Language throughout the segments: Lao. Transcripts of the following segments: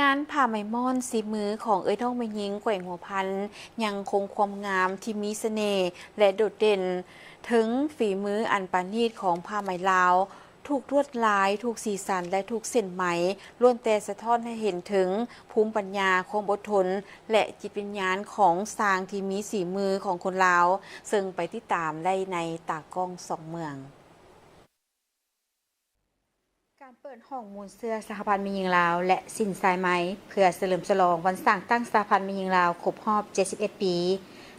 ງານຜ້າໄໝມ້ອນສີມືຂອງເອື້ອຍນ້ອງແມ່ຍິງແຂວງຫົວພັນ ຍັງຄົງຄວາມງາມທີ່ມີສະເໜ່ ແລະ ໂດດເດັ່ນ, ເຖິງຝີມືອັນປານີດຂອງຜ້າໄໝລາວ, ທຸກລວດລາຍ, ທຸກສີສັນ ແລະ ທຸກເສັ້ນໄໝ ລ້ວນແຕ່ສະທ້ອນໃຫ້ເຫັນເຖິງພູມປັນຍາ, ຄວາມອົດທົນ ແລະ ຈິດວິນຍານຂອງຊ່າງທີ່ມີສີມືຂອງຄົນລາວ, ເຊິ່ງໄປຕິດຕາມໄດ້ໃນຕາກ້ອງສອງເມືອງ. ການເປີດຫ້ອງມູນເຊື້ອສະຫະພັນແມ່ຍິງລາວ ແລະ ສິນຊາຍໄໝ ເພື່ອສະເຫຼີມສະຫຼອງວັນສ້າງຕັ້ງສະຫະພັນແມ່ຍິງລາວຄົບຮອບເຈັດສິບເອັດປີ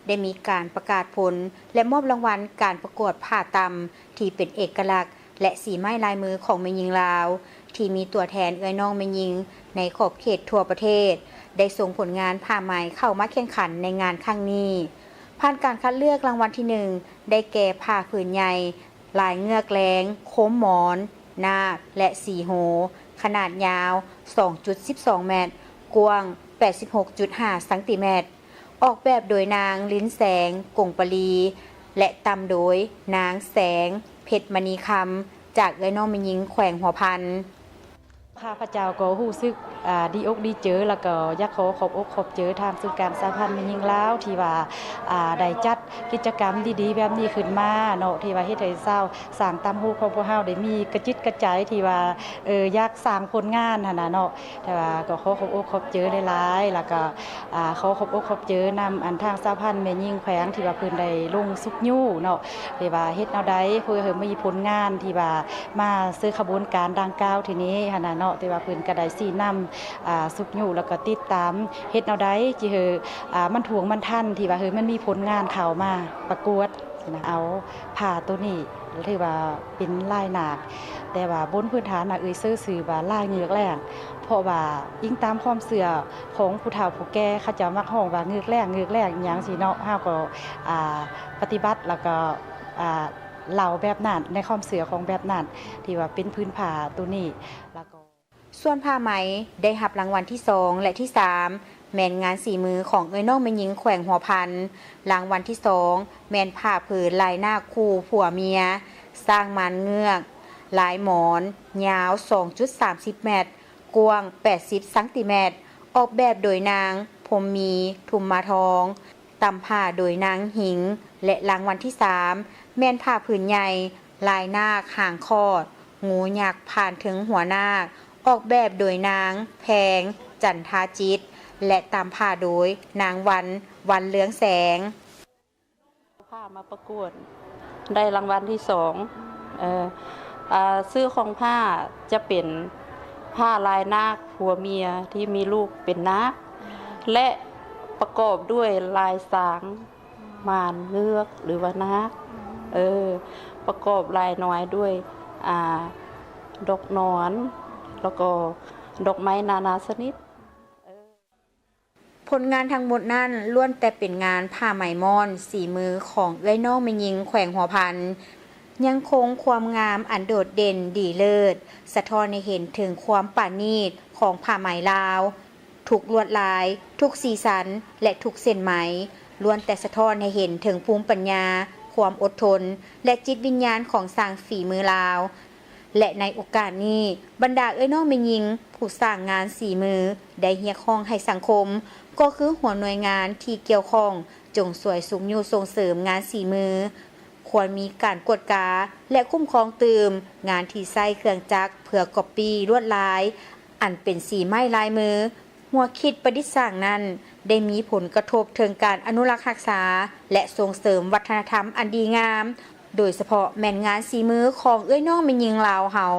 ໄດ້ມີການປະກາດຜົນ ແລະ ມອບລາງວັນການປະກວດຜ້າຕ່ຳທີ່ເປັນເອກະລັກ ແລະ ສີໄມ້ລາຍມືຂອງແມ່ຍິງລາວ ທີ່ມີຕົວແທນເອື້ອຍນ້ອງແມ່ຍິງໃນຂອບເຂດທົ່ວປະເທດ ໄດ້ສົ່ງຜົນງານຜ້າໄໝເຂົ້າມາແຂ່ງຂັນໃນງານຄັ້ງນີ້. ຜ່ານການຄັດເລືອກ ລາງວັນທີໜຶ່ງ ໄດ້ແກ່ຜ້າຜືນໃຫຍ່ ລາຍເງືອກແລງ, ໂຄມໝອນ, ນາກ ແລະ ສີໂຫ, ຂະໜາດຍາວ ສອງຈຸດສິບສອງແມັດ, ກວ້າງ ແປດສິບຫົກຈຸດຫ້າຊັງຕີແມັດ, ອອກແບບໂດຍນາງ ລິນແສງ ກົງປະລີ ແລະ ຕ່ຳໂດຍນາງ ແສງ ເພັດມະນີຄຳ ຈາກເອື້ອຍນ້ອງແມ່ຍິງແຂວງຫົວພັນ. ຂ້າພະເຈົ້າກໍຮູ້ສຶກ ອ່າ ດີອົກດີເຈີ ແລ້ວກໍຢາກຂໍຂອບອົກຂອບເຈີທາງສູນກາງສະຫະພັນແມ່ຍິງລາວ ທີ່ວ່າ ອ່າ ໄດ້ຈັດກິດຈະກຳດີໆແບບນີ້ຂຶ້ນມາເນາະ ທີ່ວ່າເຮັດໃຫ້ຊາວສ້າງຕ່າງຮູບຂອງພວກເຮົາໄດ້ມີກະຈິດກະໃຈທີ່ວ່າ ເອີ ຢາກສ້າງຜົນງານຫັ້ນນະເນາະ. ແຕ່ວ່າກໍຂໍຂອບອົກຂອບເຈີຫຼາຍໆ ແລ້ວກໍ ອ່າ ຂໍຂອບອົກຂອບເຈີນຳ ອັນ ທາງສະຫະພັນແມ່ຍິງແຂວງ ທີ່ວ່າເພິ່ນໄດ້ລົງຊຸກຍູ້ເນາະ ທີ່ວ່າເຮັດແນວໃດເພື່ອໃຫ້ມີຜົນງານທີ່ວ່າມາເຊິ່ງຂະບວນການດັ່ງກ່າວທີ່ນີ້ຫັ້ນນະເນາະ ທີ່ວ່າເພິ່ນກໍໄດ້ຊີ້ນຳ ອ່າ ຊຸກຍູ້ ແລ້ວກໍຕິດຕາມເຮັດແນວໃດທີ່ໃຫ້ ອ່າ ມັນຖ້ວງມັນທັນ ທີ່ວ່າໃຫ້ມັນມີຜົນງານເຂົ້າມາປະກວດ. ນະ ເອົາຜ້າໂຕນີ້ຖືວ່າເປັນລາຍນາກ ແຕ່ວ່າບົນພື້ນຖານນະ ເອີ່ຍເຊີຊື່ວ່າລາຍເງືອກແລງ ເພາະວ່າອີງຕາມຄວາມເຊື່ອຂອງຜູ້ເຖົ້າຜູ້ແກ່ ເຂົາເຈົ້າມັກຮ້ອງວ່າເງືອກແລງ ເງືອກແລງ ອີ່ຫຍັງຊີ້ເນາະ. ເຮົາກໍ ອ່າ ປະຕິບັດ ແລ້ວກໍ ອ່າ ເລົ່າແບບນັ້ນ ໃນຄວາມເຊື່ອຂອງແບບນັ້ນ ທີ່ວ່າເປັນຜືນຜ້າໂຕນີ້ ແລ້ວກໍ ສ່ວນຜ້າໄໝໄດ້ຮັບລາງວັນທີສອງ ແລະ ທີສາມ ແມ່ນງານສີມືຂອງເອື້ອຍນ້ອງແມ່ຍິງແຂວງຫົວພັນ, ລາງວັນທີສອງ ແມ່ນຜ້າຜືນລາຍນາກຄູ່ຜົວເມຍ ຊ້າງມານເງືອກ ລາຍໝອນ ຍາວ ສອງຈຸດສາມສິບແມັດ, ກວ້າງ ແປດສິບຊັງຕີແມັດ, ອອກແບບໂດຍນາງ ພົມມີ ທຸມມາທອງ, ຕ່ຳຜ້າໂດຍນາງຫິງ ແລະ ລາງວັນທີສາມ ແມ່ນຜ້າຜືນໃຫຍ່ ລາຍນາກຫາງຂອດ ງູຍັກຜ່ານເທິງຫົວນາກ ອອກແບບໂດຍນາງ ແພງ ຈັນທາຈິດ ແລະ ຕ່ຳຜ້າໂດຍນາງ ວັນ ວັນເລືອງແສງ. ຜ້າມາປະກວດ ໄດ້ລາງວັນທີສອງ ເອີ ອ່າ ຊື່ຂອງຜ້າຈະເປັນຜ້າລາຍນາກຜົວເມຍທີ່ມີລູກເປັນນາກ ແລະ ປະກອບດ້ວຍລາຍຊ້າງ ມານເງືອກ ຫຼືວ່ານາກ ເອີ ປະກອບລາຍນ້ອຍດ້ວຍ ອ່າ ດອກໜອນ ແລ້ວກໍດອກໄມ້ນານາຊະນິດ. ຜົນງານທັງໝົດນັ້ນ ລ້ວນແຕ່ເປັນງານຜ້າໄໝມ້ອນສີມືຂອງເອື້ອຍນ້ອງແມ່ຍິງແຂວງຫົວພັນ ຍັງຄົງຄວາມງາມອັນໂດດເດັ່ນດີເລີດ, ສະທ້ອນໃຫ້ເຫັນເຖິງຄວາມປານີດຂອງຜ້າໄໝລາວ. ທຸກລວດລາຍ, ທຸກສີສັນ ແລະ ທຸກເສັ້ນໄໝ ລ້ວນແຕ່ສະທ້ອນໃຫ້ເຫັນເຖິງພູມປັນຍາ, ຄວາມອົດທົນ ແລະ ຈິດວິນຍານຂອງຊ່າງຝີມືລາວ. ແລະ ໃນໂອກາດນີ້, ບັນດາເອື້ອຍນ້ອງແມ່ຍິງຜູ້ສ້າງງານສີມື ໄດ້ຮຽກຮ້ອງໃຫ້ສັງຄົມ ກໍຄືຫົວໜ່ວຍງານທີ່ກ່ຽວຂ້ອງ ຈົ່ງຊ່ວຍຊຸກຍູ້ສົ່ງເສີມງານສີມື, ຄວນມີການກວດກາ ແລະ ຄຸ້ມຄອງຕື່ມ ງານທີ່ໃຊ້ເຄື່ອງຈັກເພື່ອກັອບປີ້ລວດລາຍ ອັນເປັນສີໄມ້ລາຍມື. ຫົວຄິດປະດິດສ້າງນັ້ນ ໄດ້ມີຜົນກະທົບເຖິງການອະນຸລັກຮັກສາ ແລະ ສົ່ງເສີມວັດທະນະທຳອັນດີງາມ, ໂດຍສະເພາະແມ່ນງານສີມືຂອງເອື້ອຍນ້ອງແມ່ຍິງລາວເຮົາ.